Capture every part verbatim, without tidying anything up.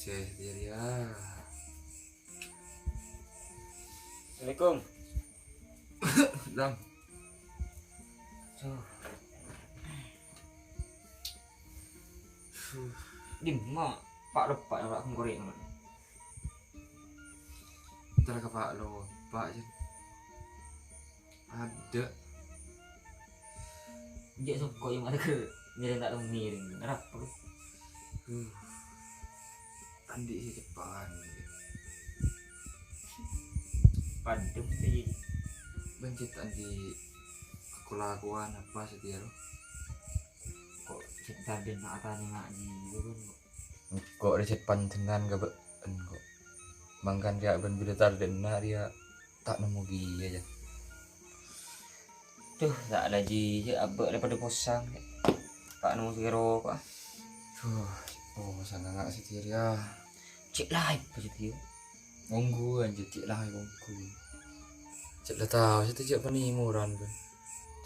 Eh, iya, iya. Assalamualaikum. Salam. Duh. Duh. Dim, ma, Pak Lopak, Pak Kongkori, ngono. Entar ka Pak Lopak, Jen. Ada. Jek soko yang ada ke miring tak miring. Arapa? Huh. Andi' sè ceppa'an. Padem sè. Bân cè' ta' andi' kalakowan apa satèya, ro? Ko' cè' tadâna atanya ngaji, ro, kan, ko'. Engko' rè cè' panjhennengngan ka bâ'en, ko'. Mangkana rèya bân bilâ tadâna rèya ta' nemmo kèya, jâ. Duh, ta' la jiyâ, abâ' la padâ posang. Ta' nemmo sè roko', ah. Duh, posang nga' satèya rèya. Cè' laèp satèya. Ongghu, anjir, cè' laèp ongghu. Cè' la tao satèya jâ' panèmoran, bân.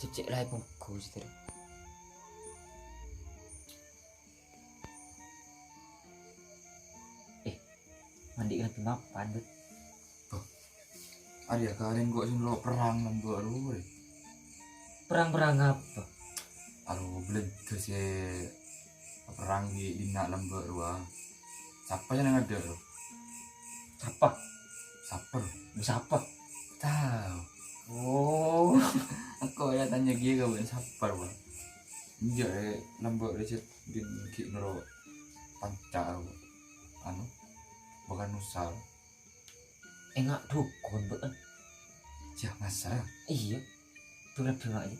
Cè', cè' laèp ongghu satèya. Eh, mandi' nganti mapan, Dut. Bâh, arèya karèng ko' sè noro' perrang lambâ' rowa, rè. Perrang-perrang apa? Aro, bâlândhâ sè perrang ghi' dinna' lambâ' rowa. Sapa sè neng adâ', ro? Sapa? Sapa, ro? Sapa? Tao. Oh, engko' ya tanya ghi' ka bâ'en sapa, ro? Enjâ', eh, lambâ' rè sè din ghi' noro' panca, ro. Anu, bukan nusa, ro. Enga' dukun, bâ'en. Yâ, masa? Iyâ. Dulep enga', yâ.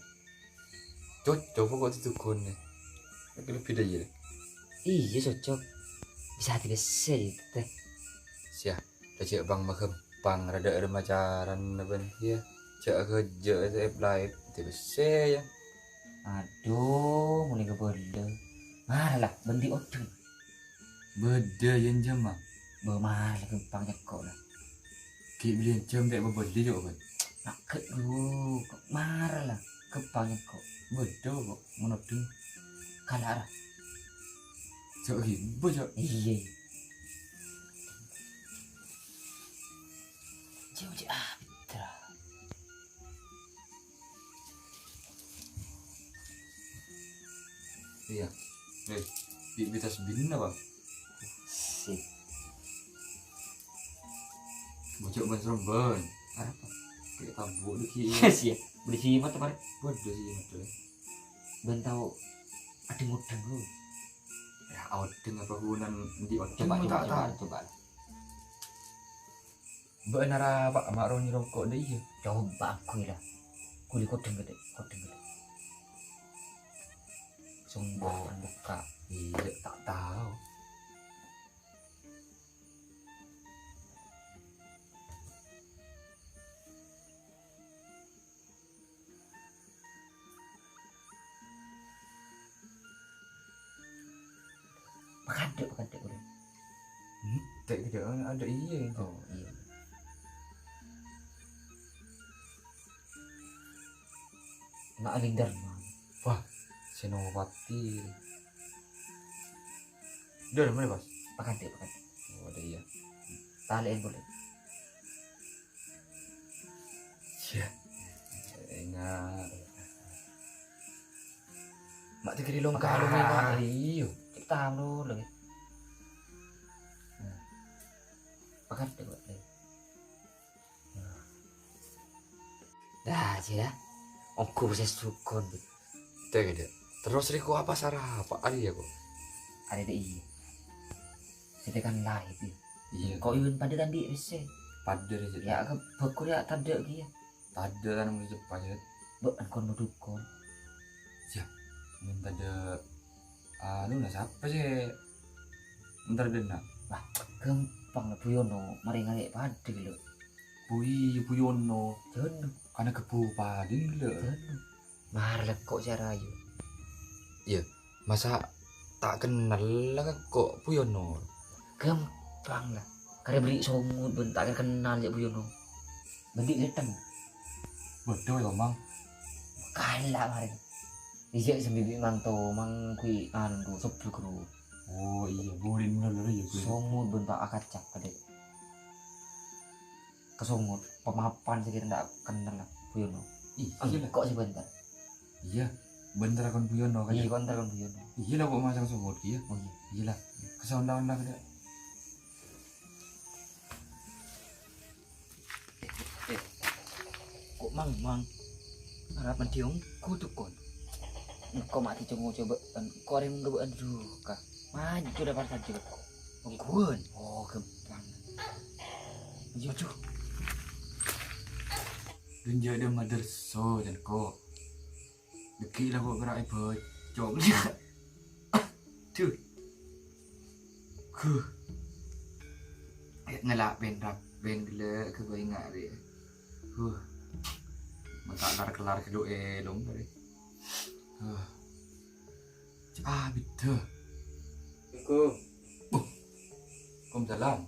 Cocok pokok didukun, yâ. Lagi lebbi dâ' iyâ. Iyâ, cocok. Bisa dibessè, yâ, tèh. Siah, rajâ bâng maghâmpang, rada remacaran, bân, yâ. Jâ' ghâjâ, laèp-laèp, dibessè, yâ. Adu, molaè kabâlâ. Mara la, bândi' oddhung. Bâdâ, yâ, jâm, Ma. Bâ, mara la, ghâmpang nyekko' la. Ghi' bâli jâm ta' bâbâli, jâ', bân. Agak, du. Mara la, ghâmpang nyekko'. Bâdâ, kok, mon oddhung. Kala ra. Jâ' ghibâ, jâ'. Iyâ, iyâ. Jâ', jâ', ah, pètra. Iyâ. Eh, bi-, bi tasbihna, Bang. Sip. Bocok ban seremban. Arapa? Kayak tabuk lagi. Yes, ya. Beli simat apa, Rek? Waduh, simat, Rek. Ban tau adheng-odheng, lu. Ya, odheng apa gunana di odheng, coba, tak coba, tahu. Coba. Bâ'na ra, Pa', ma' ro nyerongko' dâ' iyâ. Coba aku la. Kuli kodheng gede, kodheng gede. Sombong buka. Iyâ, ta' tao. Pakadhâ', pakadhâ' orèng. Hmm, cè' ghâjâ' adâ' iyâ, itu. Oh, iyâ. Nak alindar, Mang. Wah, Senopati. Dâ' mana, Bos? Pakadhâ', pakadhâ'. Oh, adâ' iyâ. Talè'è polè. Yâ. Enga'. Ma' dikiri long kalong, ah, enga'. Iyâ. Cè' tao lo, lo. Nah. Pakadhâ', Pak. Nah. Dah, jâ, dah. Ongghu sè sukon, Bit. Tèk, Dek. Terros rèko apa sara, Pa', arèya, kok? Arèya, Dek, iyâ. Sè tekan laèp, iyâ. Iyâ. Kok yun padâ ta' andi' pèssè? Padâ, Dek. Yâ, ka bâkor yâ tadâ' kèya. Tadâ' tanam di depan, Dek. Bâ, engkon modukon. Yâ, mun tadâ', anu, la sapa sè entar dâ' enna'? Wah, ghâmpang la, Bu Yono, marè ngalè' padâ, lo. Bui, Bu Yono. Jâno. Kana kebbu padâ, lo. Jâno. Mara lekko' sè rayu. Iyâ, masa ta' kennal la kok Bu Yono? Ghâmpang la. Karè bâli' songut bân ta' kennal jâ' Bu Yono. Bândi' ghettheng. Bâdâ, yâ, Mang. Kala' marè. Iyâ, sambi bi' manto, Mang, kui anu, sobluk ro. Oh, iyâ, bhurina malolo, iyâ, Bu. Songot bân ta' akacak, Dek. Kasongot, pamapan sè kèra ta' kennal, Bu Yono. Iyâ, la. Engko' sè bhendher. Iyâ, bhendher kon Bu Yono, kan? Iyâ, bhendher kon Bu Yono. Iyâ, la, kok masang songot, iyâ? Oh, iyâ. Iyâ, la. Kasongot, la, Dek. Eh, eh. Kok mang, mang? Arapa dhiong kudu kon. Engko' ma' dicong-cobaan, engko' arè menggebaan duka. Maju dâ' partajjel ko. Ongghuwân. Oh, ghâmpang. Maju, maju. Dunjâ dâ' maderso, jân ko. Dâgghi' la kok pèra' èbâcok. Duh. Huh. Ngala' pen rap, pen ghellâ' ka bâi ngare. Huh. Mata lar-kelar ghâllu elong tadi. Huh. Ah, bidda. Assalamualaikum. Waalaikumsalam.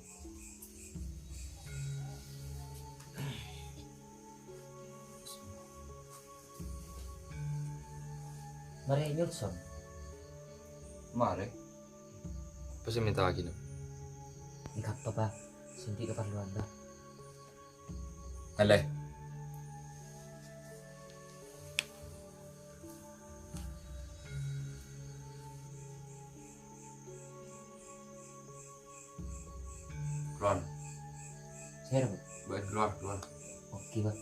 Marè nyosol. Marè. Apa sè mènta'aghi, Nèk? Enggak apa, Pak. Sè andi' kaparlowan, Pak. Alè. Keluar. Sir, Bu. Buat keluar, keluar. Oke, Pak.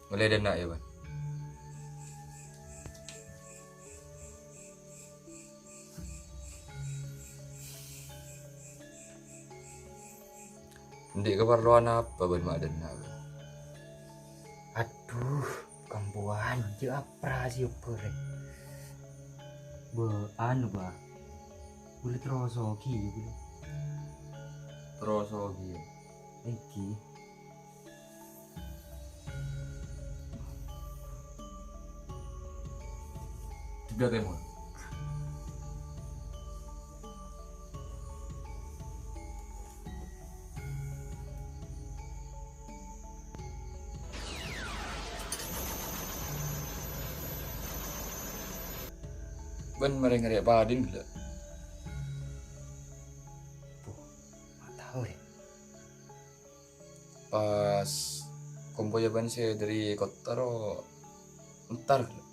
Mulai dâna' ya, Pak. Andi' kaparlowan apa bân ma' dâna', Pak? Aduh, kambuwân, jhâ' apra sè obbhâr. Bâ, anu, Pak. Bulâ terrosogi, bulâ. Terrosogi, ya? Èngghi. Kiblat timur. Bân marè ngarè' padin ghellâ'. Puh, ma' tao, rè. Pas kompoyya bân sè dâri kottha ro entar ghellâ'.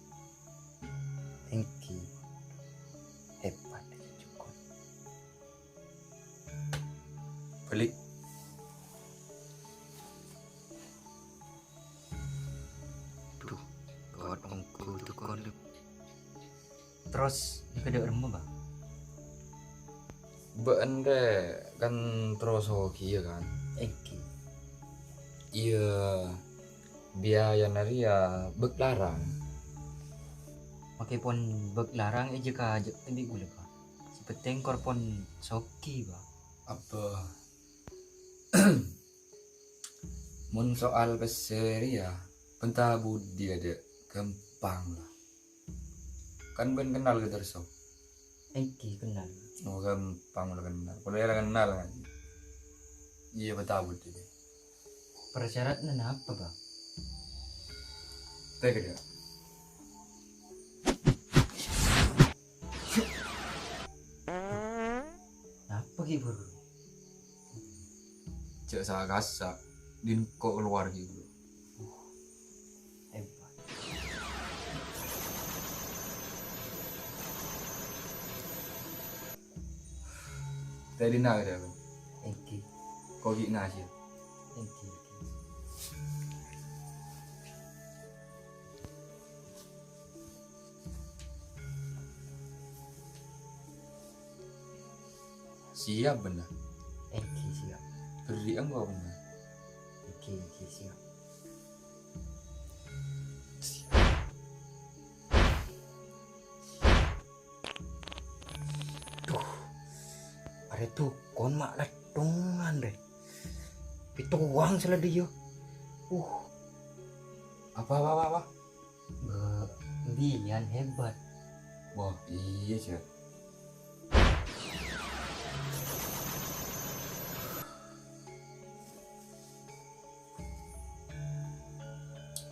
Èngghi. Hebat, cukup. Bâli'. Duh, gawat ongghu tukon, Lep. Terros, nèka dâ' remma, Bang? Bâ'na rè kan terrosogi, ya kan? Èngghi. Iyâ, biayana rèya bâk larang. Makè pon bâk larang èjhâ-kajhâ' bi' ghulâ, Bang. Sè pentèng kor pon sogi, Bang. Apa? Mon soal pèssè rèya, bân ta' budi adâ' ghâmpang la. Kan bân kennal ka Darso? Èngghi kennal. Oh, ghâmpang la kennal. Polè la kennal kan. Iyâ, bân ta' budi. Parsyaratna napa, Bang? Tèghâ, Dâ'. Napa ghi' buru? Jhâ' sa-kassa', dhin ko' kalowar ghi' buru. Hebat. Tadi na ada apa? Èngghi. Ko' ghi' nasi. Èngghi, èngghi. Siap, bân. Èngghi, siap. Bherri' engko', bân. Èngghi, èngghi, siap. Duh. Arè dukon ma' lèttong, Andre. Pitowang sala dhiyâ. Uh. Apa, apa, apa, apa? Bâ, biyan hebat. Wah, iyâ, Cak.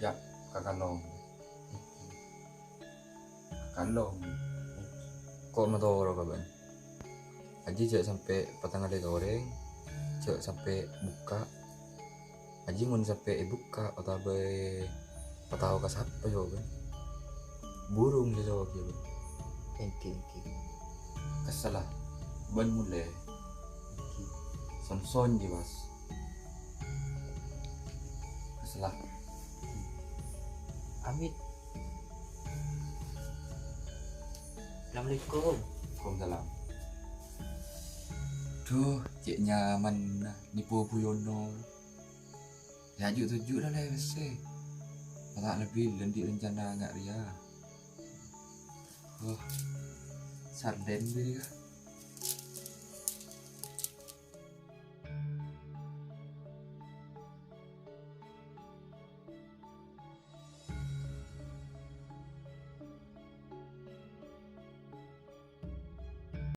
Ya, kakano. Kalong. Ko' matoro' ka bâ'na. Ajiyâ jhâ' sampè' patangalè ka orèng, jhâ' sampè' bukka'. Ajiyâ mon sampè' èbukka' otabâ èpatao ka sapa jâ, bân? Burung jâ soghi, bân. Èngghi, èngghi. Kessella, bân molè. Èngghi. Son-son jiyâ, Bas. Kessella. Amit. Assalamualaikum. Waalaikumsalam. Dhu, cè' nyamanna nèpo Bu Yono. Yâ, ju'-toju' la lèbessè. Pata' lebbi lendi' rencana nga' rèya. Oh, sarden bâriyâ.